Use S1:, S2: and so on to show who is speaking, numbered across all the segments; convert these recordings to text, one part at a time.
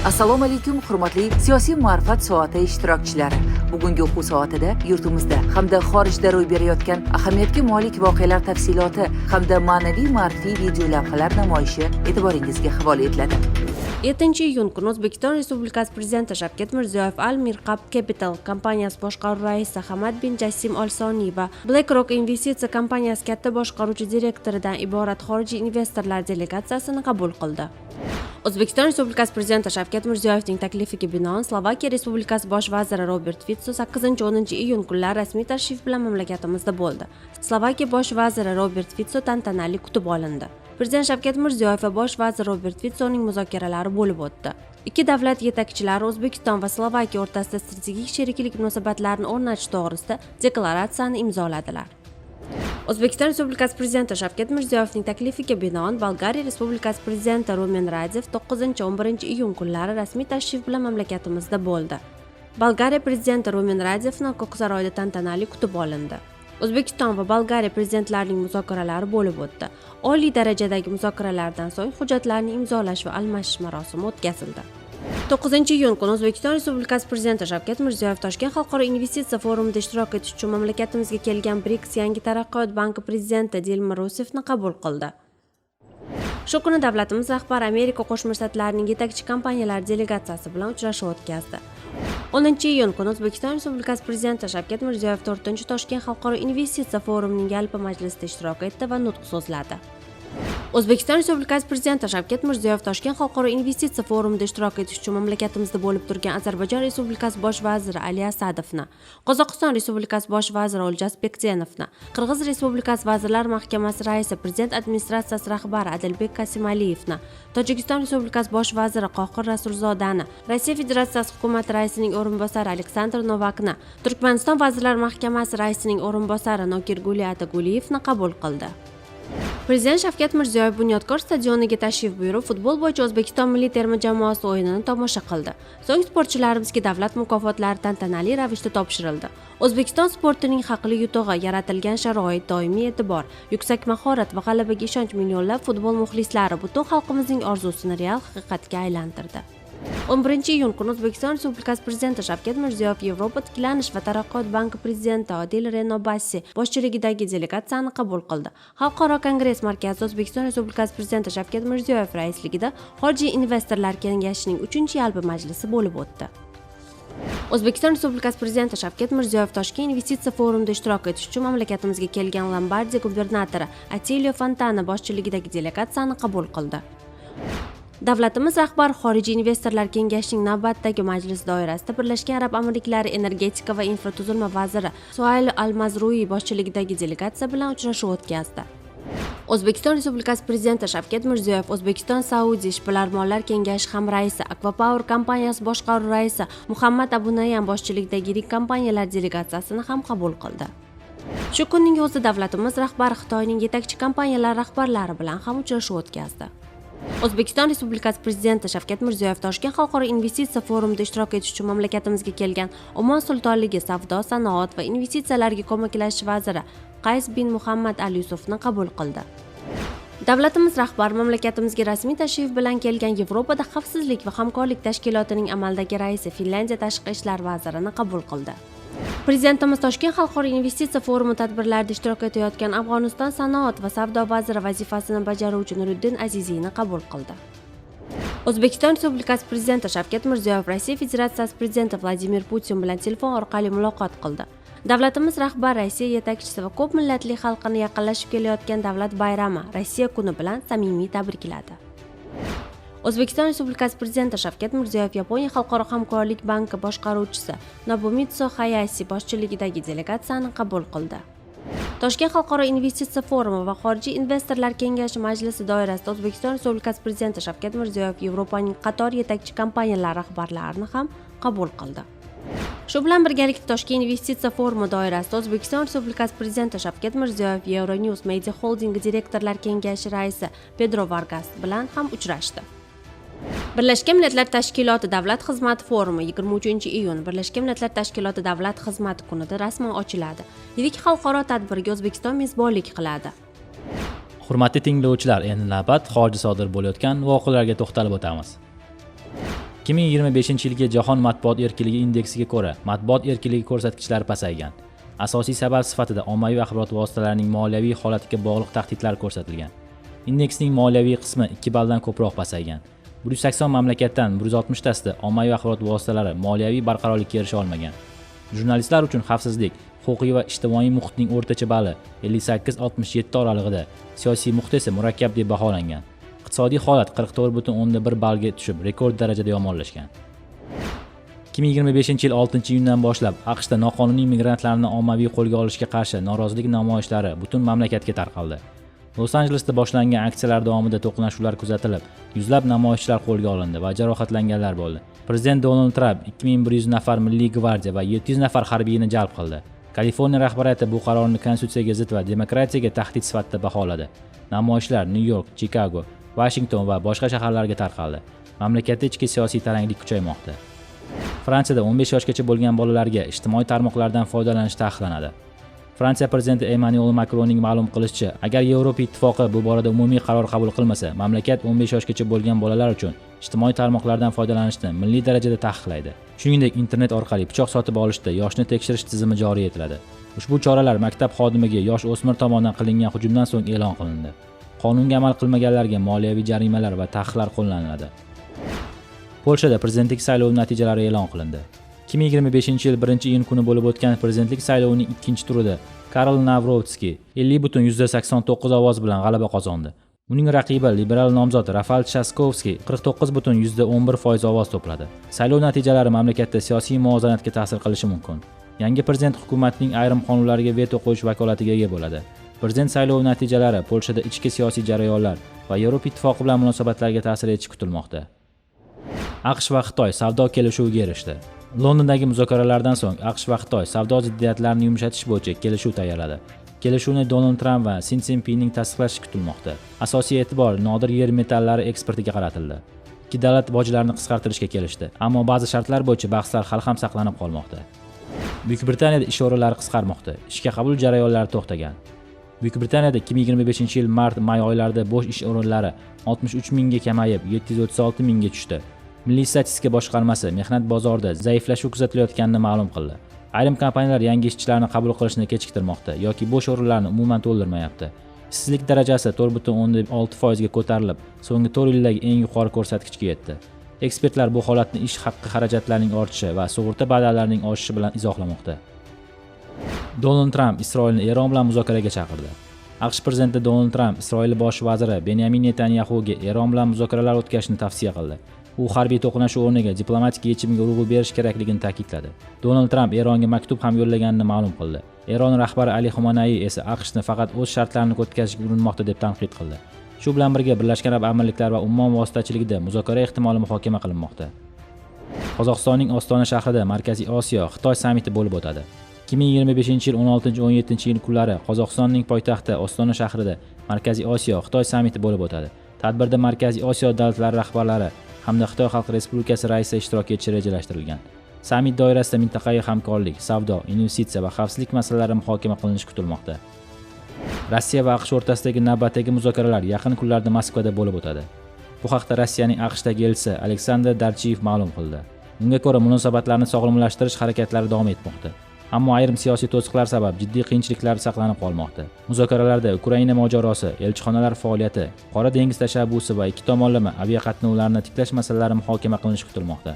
S1: Assalomu alaykum, hurmatli Siyosiy ma'rifat soati ishtirokchilari. Bugungi o'quv soatida yurtimizda hamda xorijda ro'y berayotgan ahamiyatga molik voqealar tafsiloti hamda ma'naviy ma'rifiy video lavhalar namoyishi e'tiboringizga havola etiladi.
S2: 7 iyun kuni O'zbekiston Respublikasi Prezidenti Shavkat Mirziyoyev Al Mirqab Capital kompaniyasi boshqaruv raisi Hamad bin Jassim Ol Soniy va BlackRock investitsiya kompaniyasi katta boshqaruvchi direktoridan iborat xorijiy investorlar delegatsiyasini qabul qildi. O'zbekiston Respublikasi Prezidenti Shavkat Mirziyoyevning taklifiga binoan Slovakiya Respublikasi Bosh vaziri Robert Fitso 8-10 iyun kunlari rasmiy tashrif bilan mamlakatimizda bo'ldi. Slovakiya Bosh vaziri Robert Fitso tantanali kutib olindi. Prezident Shavkat Mirziyoyev va Bosh vazir Robert Fitsoning muzokaralari bo'lib o'tdi. Ikki davlat yetakchilari O'zbekiston va Slovakiya o'rtasida strategik sheriklik munosabatlarini o'rnatish to'g'risida deklaratsiyani imzoladilar. O'zbekiston Respublikasi Prezidenti Shavkat Mirziyoyevning taklifiga binoan Bolgariya Respublikasi Prezidenti Rumen Radev 9-11 iyun kunlari rasmiy tashrif bilan mamlakatimizda bo'ldi. Bolgariya Prezidenti Rumen Radevni Ko'ksaroyda tantanali kutib olindi. O'zbekiston va Bolgariya prezidentlarining muzokaralari bo'lib o'tdi. Oliy darajadagi muzokaralardan so'ng hujjatlarni imzolash va almashish marosimi o'tkazildi. 9 iyun kuni O'zbekiston Respublikasi Prezidenti Shavkat Mirziyoyev Toshkent xalqaro investitsiya forumida ishtirok etish uchun mamlakatimizga kelgan BRICS yangi taraqqiyot banki prezidenti Dilma Ruseffni qabul qildi. Shu kuni davlatimiz rahbari Amerika Qo'shma Shtatlarining yetakchi kompaniyalari delegatsiyasi bilan uchrashuv o'tkazdi. 10 iyun kuni O'zbekiston Respublikasi Prezidenti Shavkat Mirziyoyev 4 Toshkent xalqaro investitsiya forumining yalpi majlisida ishtirok etdi va nutq so'zladi. O'zbekiston Respublikasi Prezidenti Shavkat Mirziyoyev Toshkent xalqaro investitsiya forumida ishtirok etish uchun mamlakatimizda bo'lib turgan Ozarbayjon Respublikasi Bosh vaziri Ali Asadovni, Qozog'iston Respublikasi Bosh vaziri O'ljas Bektenovni, Qirg'iz Respublikasi Vazirlar Mahkamasi raisi, Prezident administratsiyasi rahbari Adilbek Kasimaliyevni, Tojikiston Respublikasi Bosh vaziri Qohir Rasulzodani, Rossiya Federatsiyasi hukumati raisining o'rinbosari Aleksandr Novakni, Turkmaniston Vazirlar Mahkamasi raisining o'rinbosari Nokirguli Ataguliyevni qabul qildi. Prezident Shavkat Mirziyoyev Bunyodkor stadioniga tashrif buyurib, futbol bo'yicha O'zbekiston milliy terma jamoasi o'yinini tomosha qildi. So'ng sportchilarimizga davlat mukofotlari tantanali ravishda topshirildi. O'zbekiston sportining haqli yutug'i, yaratilgan sharoit, doimiy e'tibor, yuksak mahorat va g'alabaga ishonch millionlab futbol muxlislari, butun xalqimizning orzusini real haqiqatga aylantirdi. 11 iyun kuni O'zbekiston Respublikasi Prezidenti Shavkat Mirziyoyev Yevropa tiklanish va taraqqiyot banki prezidenti Odil Reno Bassi boshchiligidagi delegatsiyani qabul qildi. Xalqaro kongress markazida O'zbekiston Respublikasi Prezidenti Shavkat Mirziyoyev raisligida Xorijiy investorlar kengashining 3-yalpi majlisi bo'lib o'tdi. O'zbekiston Respublikasi Prezidenti Shavkat Mirziyoyev Toshkent investitsiya forumida ishtirok etish uchun mamlakatimizga kelgan Lombardiya gubernatori Attilio Fontana boshchiligidagi delegatsiyani qabul qildi. Davlatimiz rahbari Xorijiy investorlar kengashining navbatdagi majlisi doirasida Birlashgan Arab Amirliklari energetika va infratuzilma vaziri Suayl Al-Mazrui boshchiligidagi delegatsiya bilan uchrashuv o'tkazdi. O'zbekiston Respublikasi Prezidenti Shavkat Mirziyoyev O'zbekiston Saudiya ishbilarmonlar kengashi hamraisi, Akvapower kompaniyasi boshqaruv raisi Muhammad Abunayan boshchiligidagi yirik kompaniyalar delegatsiyasini ham qabul qildi. Shu kunning o'zida davlatimiz rahbari Xitoyning yetakchi kompaniyalari rahbarlari bilan ham uchrashuv o'tkazdi. O'zbekiston Respublikasi Prezidenti Shavkat Mirziyoyev Toshkent xalqaro investitsiya forumida ishtirok etish uchun mamlakatimizga kelgan Omon Sultonligi savdo, sanoat va investitsiyalarga ko'maklashish vaziri Qays bin Muhammad Al Yusufni qabul qildi. Davlatimiz rahbari mamlakatimizga rasmiy tashrif bilan kelgan Yevropada xavfsizlik va hamkorlik tashkilotining amaldagi raisi, Finlyandiya tashqi ishlar vazirini qabul qildi. Prezidentimiz Toshkent xalqaro investitsiya forumi tadbirlarida ishtirok etayotgan Afg'oniston sanoat va savdo vaziri vazifasini bajaruvchi Nuriddin Aziziyni qabul qildi. O'zbekiston Respublikasi Prezidenti Shavkat Mirziyoyev Rossiya Federatsiyasi Prezidenti Vladimir Putin bilan telefon orqali muloqot qildi. Davlatimiz rahbari Rossiya yetakchisi va ko'p millatli xalqini yaqinlashib kelayotgan davlat bayrami, Rossiya kuni bilan samimiy tabrikladi. O'zbekiston Respublikasi Prezidenti Shavkat Mirziyoyev Yaponiya xalqaro hamkorlik banki boshqaruvchisi Nobumitsu Hayasi boshchiligidagi delegatsiyani qabul qildi. Toshkent xalqaro investitsiya forumi va Xorijiy investorlar kengashi majlisi doirasida O'zbekiston Respublikasi Prezidenti Shavkat Mirziyoyev Yevropaning qator yetakchi kompaniyalari rahbarlarini ham qabul qildi. Shu bilan birgalikda Toshkent investitsiya forumi doirasida O'zbekiston Respublikasi Prezidenti Shavkat Mirziyoyev Euronews Media Holdingi direktorlar kengashi raisi Pedro Vargas bilan ham uchrashdi. Birlashgan Millatlar Tashkiloti Davlat xizmati forumi 23 iyun, Birlashgan Millatlar Tashkiloti Davlat xizmati kunida rasman ochiladi. Yirik xalqaro tadbirga O'zbekiston mezbonlik qiladi.
S3: Hurmatli tinglovchilar, endi navbat xorijda sodir bo'layotgan voqealarga to'xtalib o'tamiz. 2025-yilgi Jahon matbuot erkinligi indeksiga ko'ra, matbuot erkinligi ko'rsatkichlari pasaygan. Asosiy sabab sifatida ommaviy axborot vositalarining moliyaviy holatiga bog'liq tahdidlar ko'rsatilgan. Indeksning moliyaviy qismi 2 balldan ko'proq pasaygan. 180 mamlakatdan 160 tasida ommaviy axborot vositalari moliyaviy barqarorlikka erisha olmagan. Jurnalistlar uchun xavfsizlik, huquqiy va ijtimoiy muhitning o'rtacha bali 58-67 oralig'ida, siyosiy muhit esa murakkab deb baholangan. Iqtisodiy holat 44,1 ballga tushib, rekord darajada yomonlashgan. 2025-yil 6-iyundan boshlab AQShda noqonuniy migrantlarni ommaviy qo'lga olishga qarshi norozilik namoyishlari butun mamlakatga tarqaldi. Los-Anjelesda boshlangan aksiyalar davomida to'qnashuvlar kuzatilib, yuzlab namoyishchilar qo'lga olindi va jarohatlanganlar bo'ldi. Prezident Donald Tramp 2100 nafar milliy gvardiya va 700 nafar harbiyni jalb qildi. Kaliforniya rahbariyati bu qarorni konstitutsiyaga zid va demokratiyaga tahdid sifatida baholadi. Namoyishlar Nyu-York, Chikago, Vashington va boshqa shaharlarga tarqaldi. Mamlakatda ichki siyosiy taranglik kuchaymoqda. Fransiyada 15 yoshgacha bo'lgan bolalarga ijtimoiy tarmoqlardan foydalanish taqiqlanadi. Fransiya prezidenti Emmanuel Makronning ma'lum qilishicha, agar Yevropa ittifoqi bu borada umumiy qaror qabul qilmasa, mamlakat 15 yoshgacha bo'lgan bolalar uchun ijtimoiy tarmoqlardan foydalanishni milliy darajada taqiqlaydi. Shuningdek, internet orqali pichoq sotib olishda yoshni tekshirish tizimi joriy etiladi. Ushbu choralar maktab xodimiga yosh o'smir tomonidan qilingan hujumdan so'ng e'lon qilindi. Qonunga amal qilmaganlarga moliyaviy jarimalar va taqiqlar qo'llaniladi. Polshada prezidentlik saylovi natijalari e'lon qilindi. 2025-yil 1-iyun kuni bo'lib o'tgan prezidentlik saylovining ikkinchi turida Karol Navrotskiy 50,89 ovoz bilan g'alaba qozondi. Uning raqibi liberal nomzod Rafal Chaskovskiy 49,11% ovoz to'pladi. Saylov natijalari mamlakatda siyosiy muvozanatga ta'sir qilishi mumkin. Yangi prezident hukumatning ayrim qonunlariga veto qo'yish vakolatiga ega bo'ladi. Prezident saylovi natijalari Polshada ichki siyosiy jarayonlar va Yevropa ittifoqi bilan munosabatlarga ta'sir etishi kutilmoqda. AQSh va Xitoy savdo kelishuviga erishdi. Londondagi muzokaralardan so'ng AQSh va Xitoy savdo ziddiyatlarini yumshatish bo'yicha kelishuv tayyorladi. Kelishuvni Donald Tramp va Sin Szinpinning tasdiqlashi kutilmoqda. Asosiy e'tibor nodir yer metallari eksportiga qaratildi. Ikki davlat bojlarni qisqartirishga kelishdi, ammo ba'zi shartlar bo'yicha bahslar hali ham saqlanib qolmoqda. Buyuk Britaniyada ish o'rinlari qisqarmoqda, ishga qabul jarayonlari to'xtagan. Buyuk Britaniyada 2025-yil mart-may oylarida bo'sh ish o'rinlari 63 mingga kamayib, 736 mingga tushdi. Milliy statistika boshqarmasi mehnat bozorida zaiflashuv kuzatilayotganini ma'lum qildi. Ayrim kompaniyalar yangi ishchilarni qabul qilishni kechiktirmoqda yoki bo'sh o'rinlarni umuman to'ldirmayapti. Ishsizlik darajasi 4,6% ga ko'tarilib, so'nggi 4 yildagi eng yuqori ko'rsatkichga yetdi. Ekspertlar bu holatni ish haqqi xarajatlarining ortishi va sug'urta badallarining oshishi bilan izohlamoqda. Donald Tramp Isroilni Eron bilan muzokaraga chaqirdi. AQSh prezidenti Donald Tramp Isroil bosh vaziri Benyamin Netanyaxuga Eron bilan muzokaralar o'tkazishni tavsiya qildi. U harbiy to'qnashuv o'rniga diplomatik yechimga urg'u berish kerakligini ta'kidladi. Donald Tramp Eronga maktub ham yo'llaganini ma'lum qildi. Eron rahbari Ali Xomanaiy esa AQShni faqat o'z shartlarini o'tkazishga urinmoqda deb tanqid qildi. Shu bilan birga Birlashgan Arab Amirliklari va Ummon vositachiligida muzokara ehtimoli muhokama qilinmoqda. Qozog'istonning Ostona shahrida Markaziy Osiyo Xitoy sammiti bo'lib o'tadi. 2025-yil 16-17 iyun kunlari Qozog'istonning poytaxti Ostona shahrida Markaziy Osiyo Xitoy sammiti bo'lib o'tadi. Tadbirda Markaziy Osiyo davlatlari rahbarlari hamda Xitoy Xalq Respublikasi raisi ishtirok etishi rejalashtirilgan. Sammit doirasida mintaqaviy hamkorlik, savdo, investitsiya va xavfsizlik masalalari muhokama qilinishi kutilmoqda. Rossiya va AQSh o'rtasidagi navbatdagi muzokaralar yaqin kunlarda Moskvada bo'lib o'tadi. Bu haqda Rossiyaning AQShdagi elchisi Aleksandr Darchiyev ma'lum qildi. Unga ko'ra, munosabatlarni sog'lomlashtirish harakatlari davom etmoqda. Ammo ayrim siyosiy to'siqlar sabab jiddiy qiyinchiliklar saqlanib qolmoqda. Muzokaralarda Ukraina mojarosi, elchixonalar faoliyati, Qora dengiz tashabbusi va ikki tomonlama aviaqatnovlarni tiklash masalalari muhokama qilinishi kutilmoqda.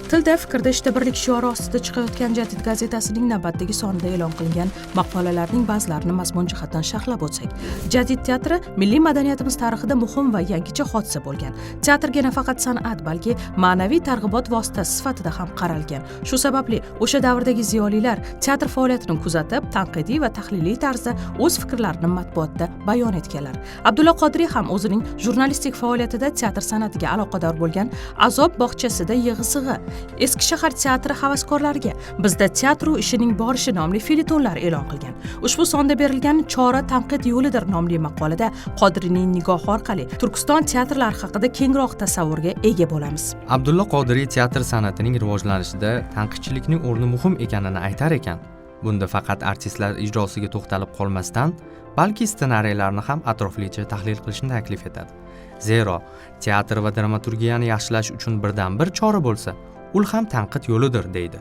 S4: Tilda, fikrda, ishda birlik shiori ostida chiqayotgan Jadid gazetasining navbatdagi sonida e'lon qilingan maqolalarning ba'zilarini mazmun jihatdan sharhlab o'tsak. Jadid teatri milliy madaniyatimiz tarixida muhim va yangicha hodisa bo'lgan. Teatrga nafaqat san'at, balki ma'naviy targ'ibot vositasi sifatida ham qaralgan. Shu sababli o'sha davrdagi ziyolilar teatr faoliyatini kuzatib, tanqidiy va tahliliy tarzda o'z fikrlarini matbuotda bayon etganlar. Abdulla Qodiriy ham o'zining jurnalistik faoliyatida teatr san'atiga aloqador bo'lgan Azob bog'chasida yig'sig'i, Eski shahar teatri havaskorlariga Bizda teatru ishining borishi nomli feletonlar e'lon qilgan. Ushbu sonda berilgan Chora tanqid yo'lidir nomli maqolada Qodiriyning nigohi orqali Turkiston teatrlari haqida kengroq tasavvurga ega bo'lamiz.
S5: Abdulla Qodiriy teatr san'atining rivojlanishida tanqidchilikning o'rni muhim ekanini aytar ekan. Bunda faqat artistlar ijrosiga to'xtalib qolmasdan, balki ssenariylarni ham atroflicha tahlil qilishni taklif etadi. Zero teatr va dramaturgiyani yaxshilash uchun birdan-bir chora bo'lsa, ul ham tanqid yo'lidir, deydi.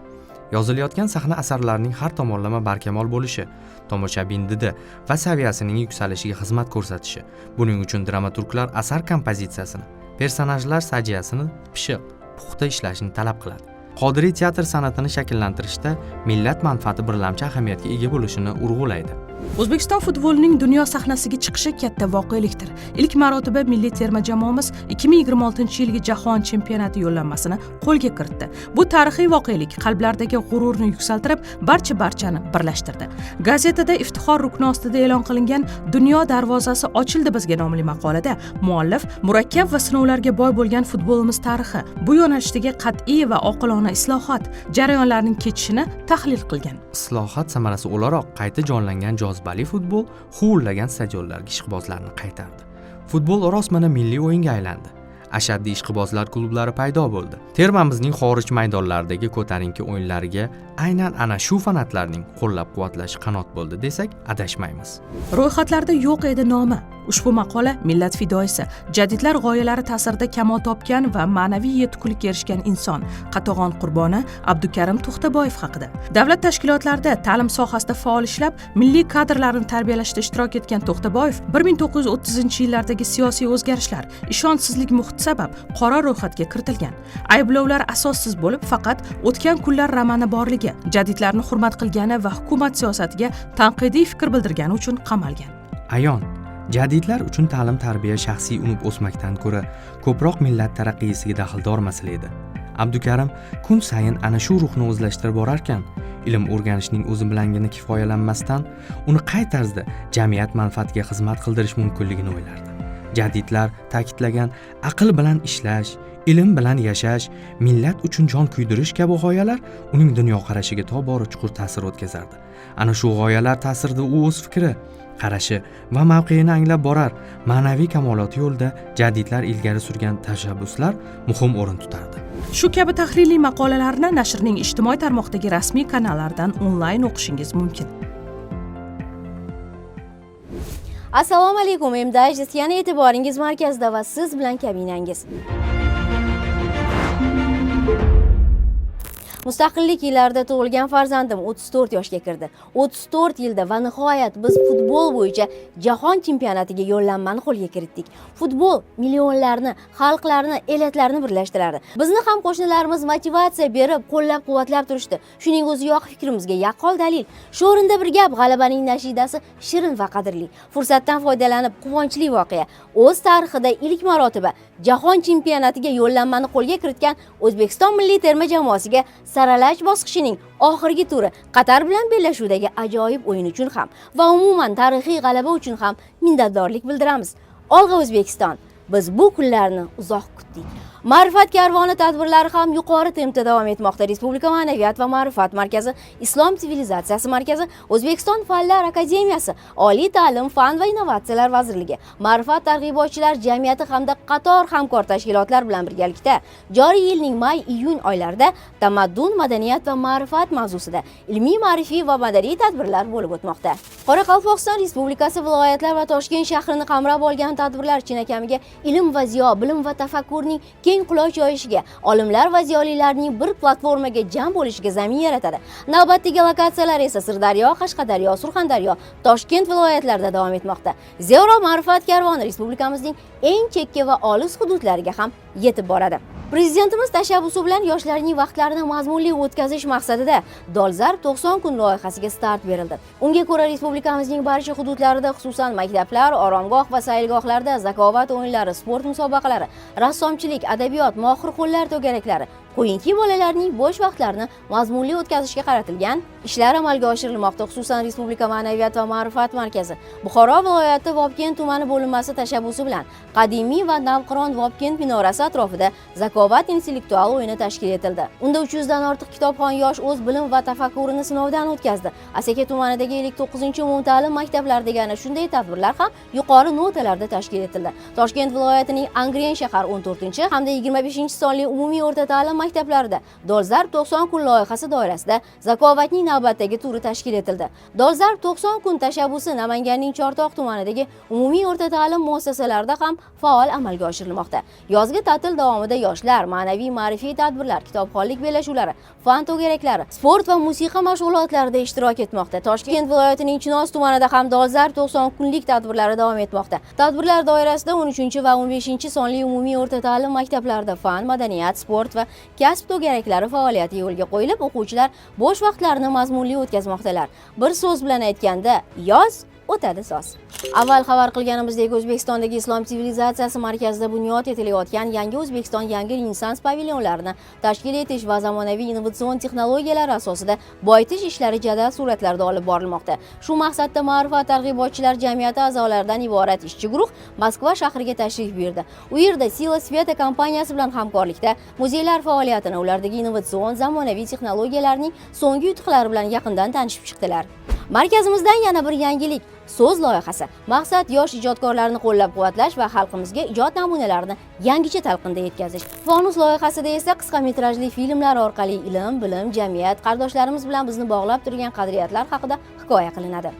S5: Yozilayotgan sahna asarlarining har tomonlama barkamol bo'lishi, tomoshabin didi va saviyasining yuksalishiga xizmat ko'rsatishi. Buning uchun dramaturglar asar kompozitsiyasini, personajlar sajiyasini pishiq, puxta ishlashini talab qiladi. Qodiriy teatr san'atini shakllantirishda millat manfaati birlamchi ahamiyatga ega bo'lishini urg'ulaydi.
S4: O'zbekiston futbolining dunyo sahnasiga chiqishi katta voqelikdir. Ilk marotaba milliy terma jamoamiz 2026-yilgi jahon chempionati yo'llanmasini qo'lga kiritdi. Bu tarixiy voqelik qalblardagi g'ururni yuksaltirib, barchani birlashtirdi. Gazetada iftixor rukni ostida e'lon qilingan "Dunyo darvozasi ochildi bizga" nomli maqolada muallif murakkab va sinovlarga boy bo'lgan futbolimiz tarixi, bu yo'nalishdagi qat'iy va oqilona islohot jarayonlarining kechishini tahlil qilgan.
S5: Islohot samarasi o'laroq qayta jonlangan jozibali futbol huvillagan stadionlarga ishqibozlarni qaytardi. Futbol rostmana milliy o'yinga aylandi. Ashaddiy ishqibozlar klublari paydo bo'ldi. Termamizning xorij maydonlaridagi ko'tarinki o'yinlariga aynan ana shu fanatlarning qo'llab-quvvatlashi qanot bo'ldi desak, adashmaymiz.
S4: Ro'yxatlarda yo'q edi nomi. Ushbu maqola millat fidoyisi, jadidlar g'oyalari ta'sirida kamol topgan va ma'naviy yetuklikka erishgan inson Qatag'on qurboni Abdukarim To'xtaboyev haqida. Davlat tashkilotlarida ta'lim sohasida faol ishlab, milliy kadrlarni tarbiyalashda ishtirok etgan To'xtaboyev 1930-yillardagi siyosiy o'zgarishlar, ishonchsizlik muhiti sabab qora ro'yxatga kiritilgan. Ayblovlar asossiz bo'lib, faqat "O'tgan kunlar" romani borligi, jadidlarni hurmat qilgani va hukumat siyosatiga tanqidiy fikr bildirgani uchun qamalgan.
S5: Ayon, jadidlar uchun ta'lim-tarbiya shaxsiy unib o'smakdan ko'ra ko'proq millat taraqqiysiga daxldor masala edi. Abdukarim kun sayin ana shu ruhni o'zlashtirib borarkan, ilm o'rganishning o'zi bilangina kifoyalanmasdan, uni qay tarzda jamiyat manfaatiga xizmat qildirish mumkinligini o'ylardi. Jadidlar ta'kidlagan aql bilan ishlash, ilm bilan yashash, millat uchun jon kuydirish kabi g'oyalar uning dunyoqarashiga tobora chuqur ta'sir o'tkazardi. Ana shu g'oyalar ta'sirida u o'z fikri, qarashi va mavqeini anglab borar, ma'naviy kamolot yo'lida jadidlar ilgari surgan tashabbuslar muhim o'rin tutardi.
S4: Shu kabi tahliliy maqolalarni nashrning ijtimoiy tarmoqdagi rasmiy kanallaridan onlayn o'qishingiz mumkin.
S6: Assalomu alaykum, MDigest yana e'tiboringiz markazida va siz bilan kabinangiz. Mustaqillik yillarida tug'ilgan farzandim 34 yoshga kirdi. 34 yilda va nihoyat biz futbol bo'yicha jahon chempionatiga yo'llanmani qo'lga kiritdik. Futbol millionlarni, xalqlarni, elatlarni birlashtiradi. Bizni ham qo'shnilarimiz motivatsiya berib, qo'llab-quvvatlab turishdi. Shuning o'ziyoq fikrimizga yaqqol dalil. Shu o'rinda bir gap, g'alabaning nashidasi shirin va qadrli. Fursatdan foydalanib, quvonchli voqea. O'z tarixida ilk marotaba jahon chempionatiga yo'llanmani qo'lga kiritgan O'zbekiston milliy terma jamoasiga saralash bosqichining oxirgi turi Qatar bilan bellashuvdagi ajoyib o'yin uchun ham va umuman tarixiy g'alaba uchun ham minnatdorlik bildiramiz. Olg'a O'zbekiston! Biz bu kunlarni uzoq kutdik. Ma'rifat karvoni tadbirlari ham yuqori tempda davom etmoqda. Respublika ma'naviyat va ma'rifat markazi, Islom sivilizatsiyasi markazi, O'zbekiston Fanlar akademiyasi, Oliy ta'lim, fan va innovatsiyalar vazirligi, Ma'rifat targ'ibotchilar jamiyati hamda qator hamkor tashkilotlar bilan birgalikda joriy yilning may-iyun oylarida tamaddun, madaniyat va ma'rifat mavzusida ilmiy, ma'rifiy va madaniy tadbirlar bo'lib o'tmoqda. Qoraqalpog'iston Respublikasi, viloyatlar va Toshkent shahrini qamrab olgan tadbirlar chinakamiga ilm va ziyo, bilim va tafakkurning keng quloch yoyishiga, olimlar va ziyolilarning bir platformaga jam bo'lishiga zamin yaratadi. Navbatdagi lokatsiyalar esa Sirdaryo, Qashqadaryo, Surxondaryo, Toshkent viloyatlarida davom etmoqda. Zero ma'rifat karvoni respublikamizning eng chekka va olis hududlariga ham yetib boradi. Prezidentimiz tashabbusi bilan yoshlarning vaqtlarini mazmunli o'tkazish maqsadida Dolzarb 90 kun loyihasiga start berildi. Unga ko'ra respublikamizning barcha hududlarida, xususan maktablar, oromgoh va saylgohlarda zakovat o'yinlari, sport musobaqalari, rassomchilik, adabiyot, mohir qo'llar to'garaklari, qo'yinki bolalarning bo'sh vaqtlarini mazmunli o'tkazishga qaratilgan ishlar amalga oshirilmoqda. Xususan Respublika ma'naviyat va ma'rifat markazi Buxoro viloyati Vobkent tumani bo'linmasi tashabbusi bilan qadimiy va navqiron Vobkent minorasi atrofida zakovat Zakovat intellektual o'yini tashkil etildi. Unda 300 dan ortiq kitobxon yosh o'z bilim va tafakkurini sinovdan o'tkazdi. Asaka tumanidagi 59-umumta'lim maktablaridagi ana shunday tadbirlar ham yuqori notalarda tashkil etildi. Toshkent viloyatining Angren shahar 14 hamda 25 sonli umumiy o'rta ta'lim maktablarida Dolzarb 90 kun loyihasi doirasida Zakovatning navbatdagi turi tashkil etildi. Dolzarb 90 kun tashabbusi Namanganning Chortoq tumanidagi umumiy o'rta ta'lim muassasalarida ham faol amalga oshirilmoqda. Yozgi ta'til davomida yoshlar ma'naviy ma'rifiy tadbirlar, kitobxonlik bellashuvlari, fan to'garaklari, sport va musiqa mashg'ulotlarida ishtirok etmoqda. Toshkent viloyatining Chinoz tumanida ham dolzarb 90 kunlik tadbirlari davom etmoqda. Tadbirlar doirasida 13 va 15 sonli umumiy o'rta ta'lim maktablarida fan, madaniyat, sport va kasb to'garaklari faoliyati yo'lga qo'yilib, o'quvchilar bo'sh vaqtlarini mazmunli o'tkazmoqdalar. Bir so'z bilan aytganda, yoz o'tadi soz. Avval xabar qilganimizdek, O'zbekistondagi Islom sivilizatsiyasi markazida bunyod etilayotgan Yangi O'zbekiston, yangi Renessans pavilyonlarini tashkil etish va zamonaviy innovatsion texnologiyalar asosida boyitish ishlari jadal sur'atlarda olib borilmoqda. Shu maqsadda Ma'rifat targ'ibotchilar jamiyati a'zolaridan iborat ishchi guruh Moskva shahriga tashrif buyurdi. U yerda Sila Sveta kompaniyasi bilan hamkorlikda muzeylar faoliyatini, ulardagi innovatsion zamonaviy texnologiyalarning so'nggi yutuqlari bilan yaqindan tanishib chiqdilar. Markazimizdan yana bir yangilik: So'z loyihasi. Maqsad yosh ijodkorlarni qo'llab-quvvatlash va xalqimizga ijod namunalarini yangicha talqinda yetkazish. Fonus loyihasida esa qisqa metrajli filmlar orqali ilm, bilim, jamiyat, qardoshlarimiz bilan bizni bog'lab turgan qadriyatlar haqida hikoya qilinadi.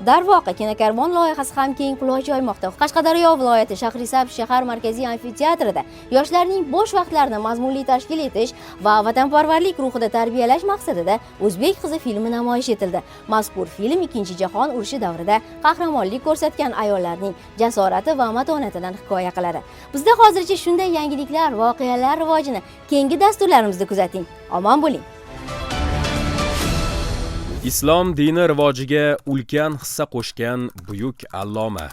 S6: Darvoqe, kinokarvon loyihasi ham keng quloch yoymoqda. Qashqadaryo viloyati Shahrisabz shahar markaziy amfiteatrida yoshlarning bo'sh vaqtlarini mazmunli tashkil etish va vatanparvarlik ruhida tarbiyalash maqsadida O'zbek qizi filmi namoyish etildi. Mazkur film Ikkinchi jahon urushi davrida qahramonlik ko'rsatgan ayollarning jasorati va matonatidan hikoya qiladi. Bizda hozircha shunday yangiliklar, voqealar rivojini keyingi dasturlarimizda kuzating. Omon bo'ling.
S7: Islom dini rivojiga ulkan hissa qo'shgan buyuk alloma,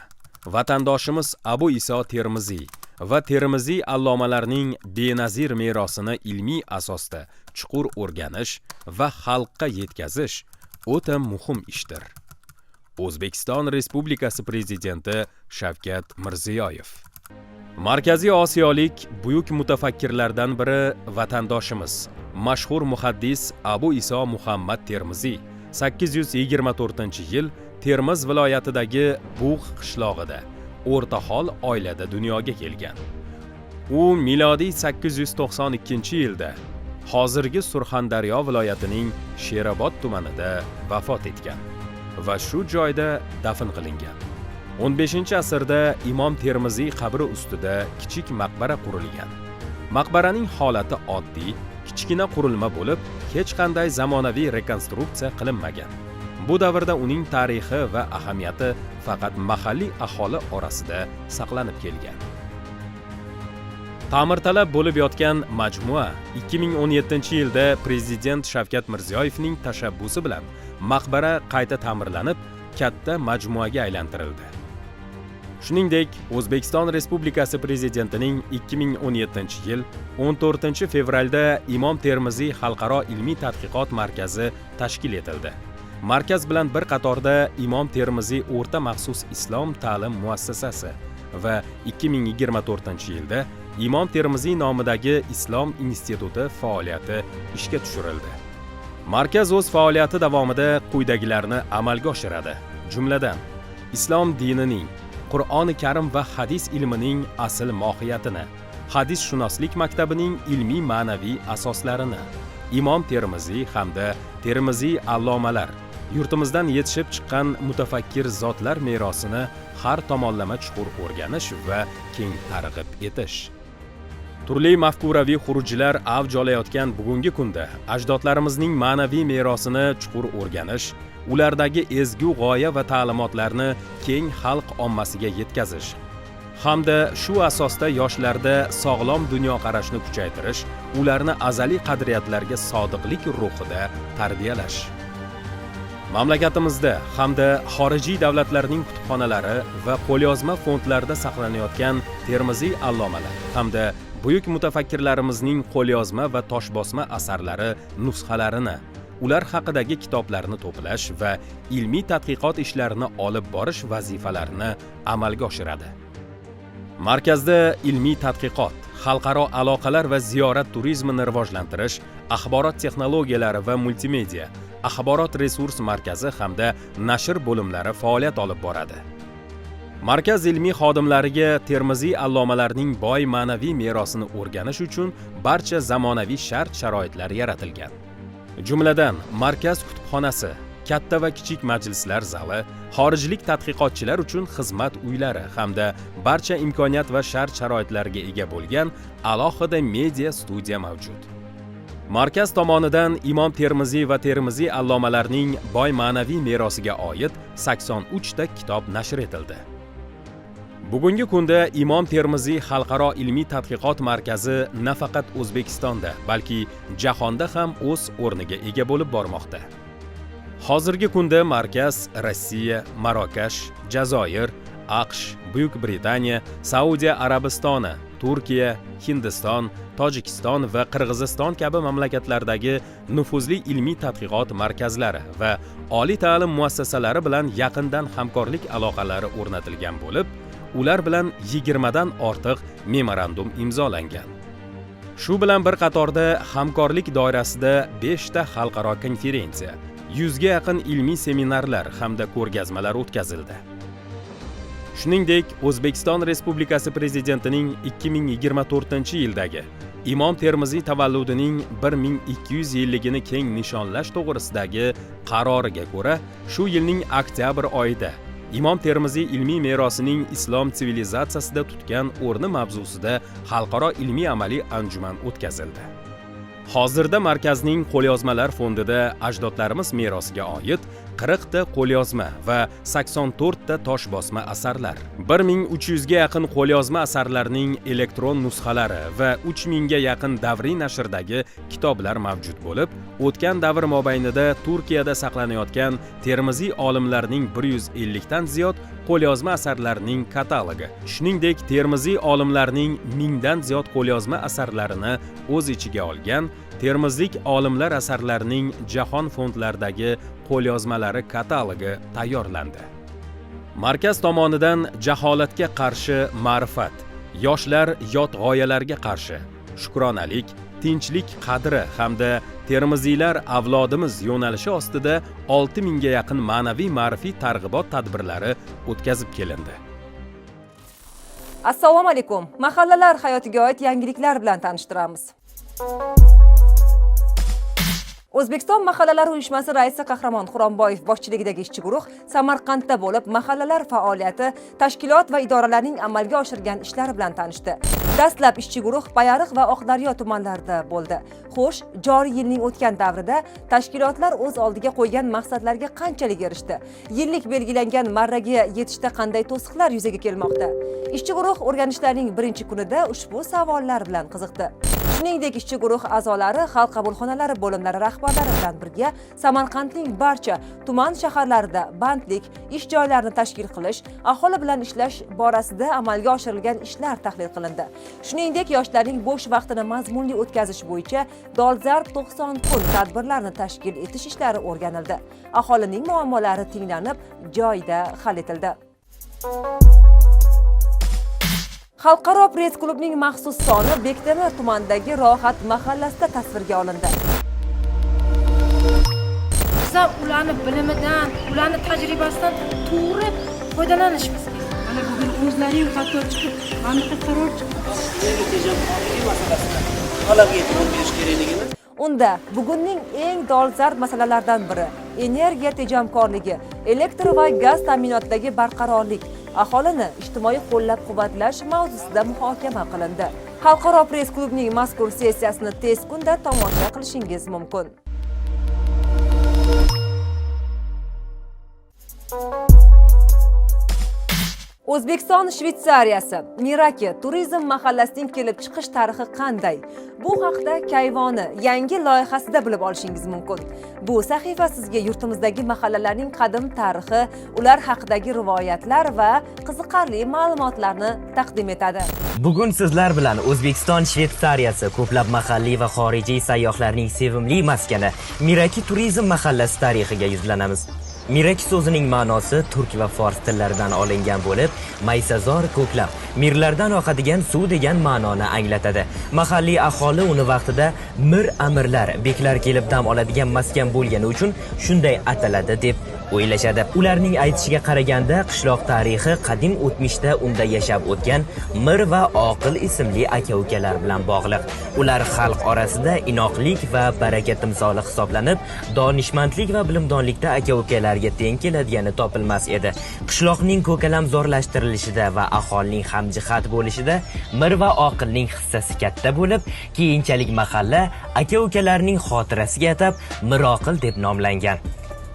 S7: vatandoshimiz Abu Iso Termiziy va Termiziy allomalarning benazir merosini ilmiy asosda chuqur o'rganish va xalqqa yetkazish o'ta muhim ishdir. O'zbekiston Respublikasi Prezidenti Shavkat Mirziyoyev. Markaziy Osiyolik buyuk mutafakkirlardan biri vatandoshimiz, mashhur muhaddis Abu Iso Muhammad Termiziy 824-yil Termiz viloyatidagi Bug' qishlog'ida o'rtahol oilada dunyoga kelgan. U milodiy 892-yilda hozirgi Surxondaryo viloyatining Sherobod tumanida vafot etgan va shu joyda dafn qilingan. 15-asrda Imom Termiziy qabri ustida kichik maqbara qurilgan. Maqbaraning holati oddiy, kichkina qurilma bo'lib, hech qanday zamonaviy rekonstruksiya qilinmagan. Bu davrda uning tarixi va ahamiyati faqat mahalliy aholi orasida saqlanib kelgan. Ta'mirtalab bo'lib yotgan majmua 2017-yilda Prezident Shavkat Mirziyoyevning tashabbusi bilan maqbara qayta ta'mirlanib, katta majmuaga aylantirildi. Shuningdek, O'zbekiston Respublikasi Prezidentining 2017-yil 14-fevralda Imom Termiziy xalqaro ilmiy tadqiqot markazi tashkil etildi. Markaz bilan bir qatorda Imom Termiziy o'rta maxsus islom ta'lim muassasasi va 2024-yilda Imom Termiziy nomidagi Islom instituti faoliyati ishga tushirildi. Markaz o'z faoliyati davomida quyidagilarni amalga oshiradi. Jumladan, islom dinining, Qur'oni Karim va hadis ilmining asl mohiyatini, hadisshunoslik maktabining ilmiy ma'naviy asoslarini, Imom Termiziy hamda Termiziy allomalar, yurtimizdan yetishib chiqqan mutafakkir zotlar merosini har tomonlama chuqur o'rganish va keng targ'ib etish. Turli mafkuraviy xurujlar avj olayotgan bugungi kunda ajdodlarimizning ma'naviy merosini chuqur o'rganish, ulardagi ezgu g'oya va ta'limotlarni keng xalq ommasiga yetkazish hamda shu asosda yoshlarda sog'lom dunyoqarashni kuchaytirish, ularni azaliy qadriyatlarga sodiqlik ruhida tarbiyalash. Mamlakatimizda hamda xorijiy davlatlarning kutubxonalari va qo'lyozma fondlarida saqlanayotgan Termiziy allomalar hamda buyuk mutafakkirlarimizning qo'lyozma va toshbosma asarlari nusxalarini, ular haqidagi kitoblarni to'plash va ilmiy tadqiqot ishlarini olib borish vazifalarini amalga oshiradi. Markazda ilmiy tadqiqot xalqaro aloqalar va ziyorat turizmini rivojlantirish, axborot texnologiyalari va multimedia, axborot resurs markazi hamda nashr bo'limlari faoliyat olib boradi. Markaz ilmiy xodimlariga Termiziy allomalarining boy ma'naviy merosini o'rganish uchun barcha zamonaviy shart-sharoitlar yaratilgan. Jumladan, markaz kutubxonasi, katta va kichik majlislar zali, xorijlik tadqiqotchilar uchun xizmat uylari hamda barcha imkoniyat va shart-sharoitlarga ega bo'lgan alohida media studiya mavjud. Markaz tomonidan Imom Termiziy va Termiziy allomalarining boy ma'naviy merosiga oid 83 ta kitob nashr etildi. Bugungi kunda Imom Termiziy xalqaro ilmiy tadqiqot markazi nafaqat O'zbekistonda, balki jahonda ham o'z o'rniga ega bo'lib bormoqda. Hozirgi kunda markaz Rossiya, Marokash, Jazoir, AQSh, Buyuk Britaniya, Saudiya Arabistoni, Turkiya, Hindiston, Tojikiston va Qirg'iziston kabi mamlakatlardagi nufuzli ilmiy tadqiqot markazlari va oliy ta'lim muassasalari bilan yaqindan hamkorlik aloqalari o'rnatilgan bo'lib, ular bilan 20 dan ortiq memorandum imzolangan. Shu bilan bir qatorda hamkorlik doirasida 5 ta xalqaro konferensiya, 100 ga yaqin ilmiy seminarlar hamda ko'rgazmalar o'tkazildi. Shuningdek, O'zbekiston Respublikasi Prezidentining 2024-yildagi Imom Termiziy tavalludining 1200 yilligini keng nishonlash to'g'risidagi qaroriga ko'ra, shu yilning oktyabr oyida Imom Termiziy ilmiy merosining islom sivilizatsiyasida tutgan o'rni mavzusida xalqaro ilmiy-amaliy anjuman o'tkazildi. Hozirda markazning qo'lyozmalar fondida ajdodlarimiz merosiga oid 40 ta qo'lyozma va 84 ta toshbosma asarlar, 1300 ga yaqin qo'lyozma asarlarning elektron nusxalari va 3000 ga yaqin davriy nashrdagi kitoblar mavjud bo'lib, o'tgan davr mobaynida Turkiyada saqlanayotgan Termiziy olimlarining 150 dan ziyod qo'lyozma asarlarining katalogi, shuningdek Termiziy olimlarining 1000 dan ziyod qo'lyozma asarlarini o'z ichiga olgan Termizlik olimlar asarlarining jahon fondlaridagi qo'lyozmalari katalogi tayyorlandi. Markaz tomonidan jaholatga qarshi ma'rifat, yoshlar yot g'oyalarga qarshi, shukronalik, tinchlik qadri hamda Termiziylar avlodimiz yo'nalishi ostida 6000 ga yaqin ma'naviy ma'rifiy targ'ibot tadbirlari o'tkazib kelindi.
S8: Assalomu alaykum. Mahallalar hayotiga oid yangiliklar bilan tanishtiramiz. O'zbekiston mahallalari uyushmasi raisi Qahramon Xuromboyev boshchiligidagi ishchi guruh Samarqandda bo'lib, mahallalar faoliyati, tashkilot va idoralarning amalga oshirgan ishlari bilan tanishdi. Dastlab ishchi guruh Payariq va Oqdaryo tumanlarida bo'ldi. Xo'sh, joriy yilning o'tgan davrida tashkilotlar o'z oldiga qo'ygan maqsadlarga qanchalik erishdi? Yillik belgilangan marraga yetishda qanday to'siqlar yuzaga kelmoqda? Ishchi guruh o'rganishlarning birinchi kunida ushbu savollar bilan qiziqdi. Shuningdek, ishchi guruh a'zolari xalq qabulxonalari bo'limlari rahbarlari bilan birga Samarqandning barcha tuman shaharlarida bandlik, ish joylarini tashkil qilish, aholi bilan ishlash borasida amalga oshirilgan ishlar tahlil qilindi. Shuningdek, yoshlarning bo'sh vaqtini mazmunli o'tkazish bo'yicha dolzarb 90 kun tadbirlarni tashkil etish ishlari o'rganildi. Aholining muammolari tinglanib, joyida hal etildi. Xalqaro press klubning maxsus soni Bektemir tumanidagi Rohat mahallasida tasvirga olindi.
S9: Biz ularni bilimidan, ularni tajribasidan to'g'ri foydalanishimiz kerak.
S10: Mana bugun o'zlaring hatto chiqib, mana bunaqa qaror chiqdi.
S11: Energiya tejamkorligi masalasida talabga e'tibor berish kerakligini.
S8: Unda bugunning eng dolzarb masalalaridan biri energiya tejamkorligi, elektr va gaz ta'minotidagi barqarorlik, aholini ijtimoiy qo'llab-quvvatlash mavzusida muhokama qilindi. Xalqaro press klubning mazkur sessiyasini tez kunda tomosha qilishingiz mumkin. O'zbekiston Shvetsariyasi Miraki turizm mahallasining kelib chiqish tarixi qanday? Bu haqda Kayvoni yangi loyihasida bilib olishingiz mumkin. Bu sahifa sizga yurtimizdagi mahallalarning qadim tarixi, ular haqidagi rivoyatlar va qiziqarli ma'lumotlarni taqdim etadi.
S12: Bugun sizlar bilan O'zbekiston Shvetsariyasi ko'plab mahalliy va xorijiy sayyohlarning sevimli maskani Miraki turizm mahallasi tarixiga yuzlanamiz. Miraki so'zining ma'nosi turk va fors tillaridan olingan bo'lib, maysazor ko'klam, mirlardan oqadigan suv degan ma'noni anglatadi. Mahalliy aholi uni vaqtida mir amirlar, beklar kelib dam oladigan maskan bo'lgani uchun shunday ataladi deb o'ylashadi. Ularning aytishiga qaraganda, qishloq tarixi qadim o'tmishda unda yashab o'tgan Mir va Oqil ismli aka-ukalar bilan bog'liq. Ular xalq orasida inoqlik va baraka timsoli hisoblanib, donishmandlik va bilimdonlikda aka-ukalarga teng keladigani topilmas edi. Qishloqning ko'kalamzorlashtirilishida va aholining hamjihat bo'lishida Mir va Oqilning hissasi katta bo'lib, keyinchalik mahalla aka-ukalarning xotirasiga atab Miroqil deb nomlangan.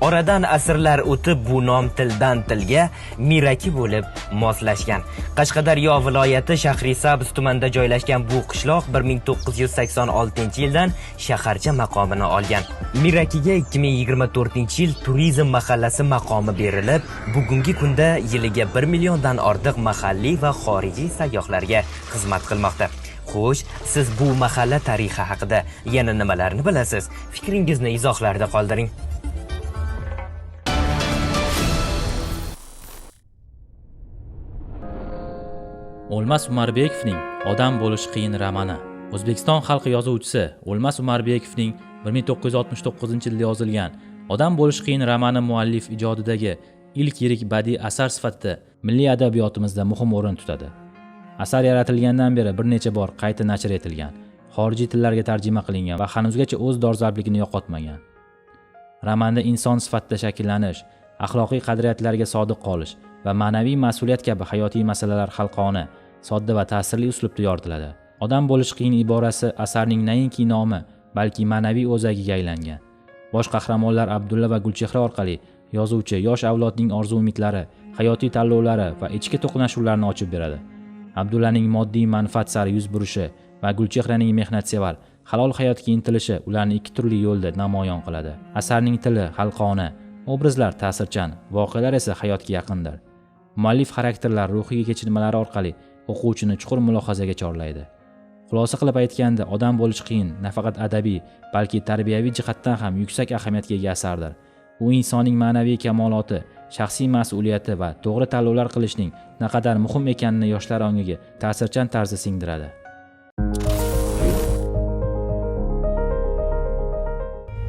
S12: Oradan asrlar o'tib bu nom tildan tilga Miraki bo'lib moslashgan. Qashqadaryo viloyati Shahrisabz tumanida joylashgan bu qishloq 1986-yildan shaharcha maqomini olgan. Mirakiga 2024-yil turizm mahallasi maqomi berilib, bugungi kunda yiliga 1 milliondan ortiq mahalliy va xorijiy sayyohlarga xizmat qilmoqda. Xo'sh, siz bu mahalla tarixi haqida yana nimalarni bilasiz? Fikringizni izohlarda qoldiring.
S3: O'lmas Umarbekovning Odam bo'lish qiyin romani. O'zbekiston xalq yozuvchisi O'lmas Umarbekovning 1969-yilda yozilgan Odam bo'lish qiyin romani muallif ijodidagi ilk yirik badiiy asar sifatida milliy adabiyotimizda muhim o'rin tutadi. Asar yaratilgandan beri bir necha bor qayta nashr etilgan, xorijiy tillarga tarjima qilingan va hanuzgacha o'z dolzarbligini yo'qotmagan. Romanda inson sifatida shakllanish, axloqiy qadriyatlarga sodiq qolish va ma'naviy mas'uliyat kabi hayotiy masalalar xalqona, sodda va ta'sirli uslubda yoritiladi. Odam bo'lish qiyin iborasi asarning nainki nomi, balki ma'naviy o'zagiga aylangan. Bosh qahramonlar Abdulla va Gulchehra orqali yozuvchi yosh avlodning orzu-umidlari, hayotiy tanlovlari va ichki to'qnashuvlarni ochib beradi. Abdullaning moddiy manfaat sari yuz burishi va Gulchehraning mehnatsevar, halol hayotga intilishi ularni ikki turli yo'lda namoyon qiladi. Asarning tili xalqona, obrazlar ta'sirchan, voqealar esa hayotga yaqindir. Muallif xarakterlar ruhiy kechinmalari orqali o'quvchini chuqur mulohazaga chorlaydi. Xulosa qilib aytganda, Odam bo'lish qiyin nafaqat adabiy, balki tarbiyaviy jihatdan ham yuksak ahamiyatga ega asardir. U insonning ma'naviy kamoloti, shaxsiy mas'uliyati va to'g'ri tanlovlar qilishning naqadar muhim ekanini yoshlar ongiga ta'sirchan tarzda singdiradi.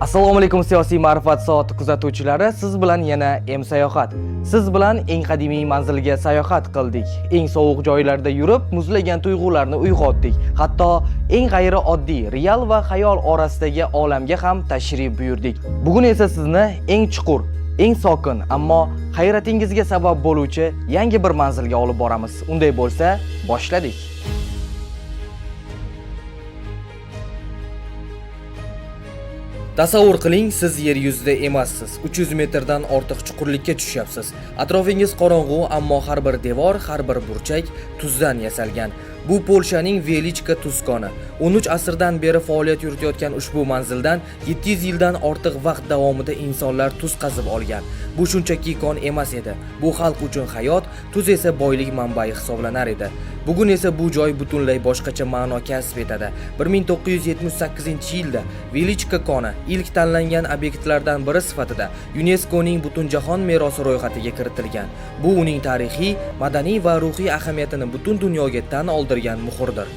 S13: Assalomu alaykum siyosiy ma'rifat soati kuzatuvchilari, siz bilan yana M sayohat. Siz bilan eng qadimiy manzilga sayohat qildik. Eng sovuq joylarda yurib, muzlagan tuyg'ularni uyg'otdik. Hatto eng g'ayrioddiy real va xayol orasidagi olamga ham tashrif buyurdik. Bugun esa sizni eng chuqur, eng sokin, ammo hayratingizga sabab bo'luvchi yangi bir manzilga olib boramiz. Unday bo'lsa, boshladik. Tasavvur qiling, siz yer yuzida emassiz. 300 metrdan ortiq chuqurlikka tushyapsiz. Atrofingiz qorong'u, ammo har bir devor, har bir burchak tuzdan yasalgan. Bu Polshaning Velichka tuz koni. 13 asrdan beri faoliyat yuritayotgan ushbu manzildan 700 yildan ortiq vaqt davomida insonlar tuz qazib olgan. Bu shunchaki kon emas edi. Bu xalq uchun hayot, tuz esa boylik manbai hisoblanar edi. Bugun esa bu joy butunlay boshqacha ma'no kasb etadi. 1978-yilda Velichka koni ilk tanlangan obyektlardan biri sifatida UNESCOning Butunjahon merosi ro'yxatiga kiritilgan. Bu uning tarixiy, madaniy va ruhiy ahamiyatini butun dunyoga tan oldirgan muhrdir.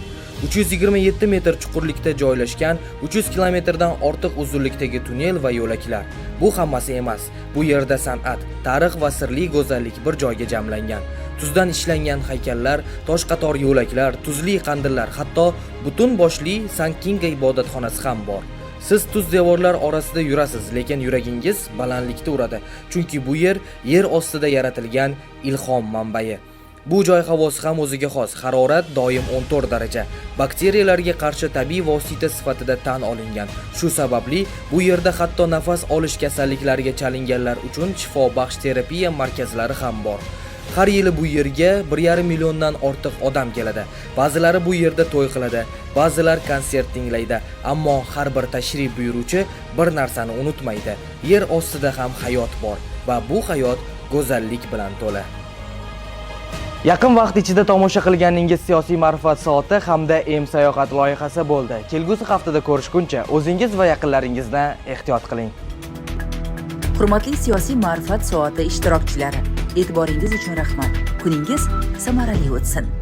S13: 327 metr chuqurlikda joylashgan 300 kilometrdan ortiq uzunlikdagi tunnel va yo'laklar. Bu hammasi emas. Bu yerda san'at, tarix va sirli go'zallik bir joyga jamlangan. Tuzdan ishlangan haykallar, tosh qator yo'laklar, tuzli qandillar, hatto butun boshli Sankinga ibodatxonasi ham bor. Siz tuz devorlar orasida yurasiz, lekin yuragingiz balandlikda uradi, chunki bu yer yer ostida yaratilgan ilhom manbai. Bu joy havosi ham o'ziga xos. Harorat doim 14 daraja. Bakteriyalarga qarshi tabiiy vosita sifatida tan olingan. Shu sababli bu yerda hatto nafas olish kasalliklariga chalinganlar uchun shifobaxsh terapiya markazlari ham bor. Har yili bu yerga 1,5 milliondan ortiq odam keladi. Ba'zilari bu yerda to'y qiladi, ba'zilar konsert tinglaydi, ammo har bir tashrif buyuruvchi bir narsani unutmaydi. Yer ostida ham hayot bor va bu hayot go'zallik bilan to'la. Yaqin vaqt ichida tomosha qilganingiz siyosiy ma'rifat soati hamda M sayohat loyihasi bo'ldi. Kelgusi haftada ko'rishguncha o'zingiz va yaqinlaringizni ehtiyot qiling.
S1: Hurmatli siyosiy ma'rifat soati ishtirokchilari, e'tiboringiz uchun rahmat. Kuningiz samarali o'tsin.